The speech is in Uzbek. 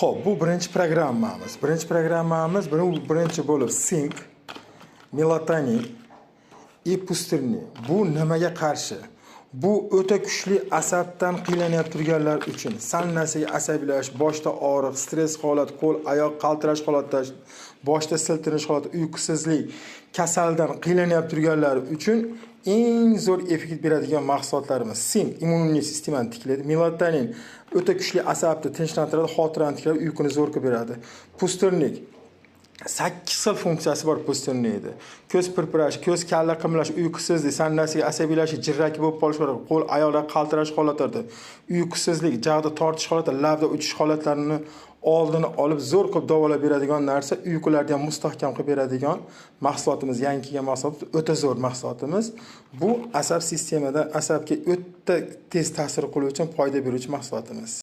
Xo'p, bu birinchi programmamiz. Birinchi programmamiz birinchi bo'lib sink, melatonin и пустырник. Bu nimaga qarshi? Bu o'ta kuchli asabdan qiynalib turganlar uchun. Sal narsaga asabiylashish, boshda og'riq, stress holat, qo'l, oyoq qaltirash holatda, boshda silkinish holati, uyqusizlik, kasaldan qiynalib turganlar uchun eng zo'r effekt beradigan mahsulotlarimiz. Sink иммунный sistemani tiklaydi, melatonin o'ta kuchli asabni tinchlantiradi, xotirani tiklaydi, uyquni zo'r qilib beradi. Пустырник, sakkiz xil funksiyasi bor пустырник da. Ko'z pirpirash, ko'z kalla qimlash, uyqusizlik, sal narsaga asabiylashish, jirraki bo'lib qolish, qo'l oyoqlar qaltirash holatlarida, uyqusizlik, jag'da tortish holati, labda uchish holatlarini oldini olib, zo'r qilib davolab beradigan narsa, uyqularni ham mustahkam qilib beradigan mahsulotimiz, yangi kelgan mahsulot, o'ta zo'r mahsulotimiz. Bu asab sistemada asabga o'ta tez ta'sir qiluvchi, foyda beruvchi mahsulotimiz.